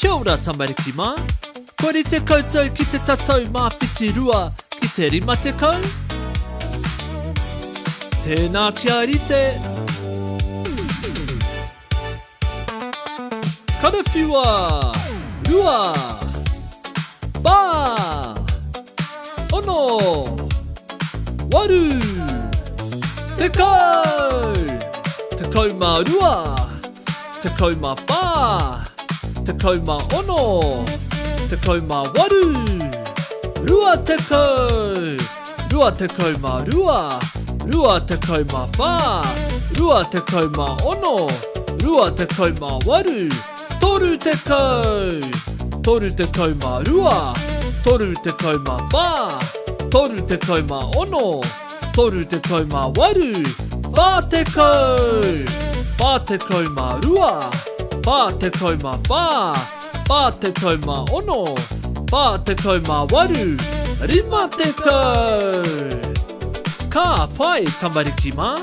Kia ora tamariki mā! Kua rite koutou ki te tatau māwhiti-rua ki te 50? Tēnā kia rite! Karawhiua! Rua! Whā! Ono! Waru! 10! 12! 14, 16, 18, 20, 22, 24, 26, 28, 30, 32, 34, 36, 38, 40, 42, 44, 46, 48, 50! Ka pai, tamariki mā!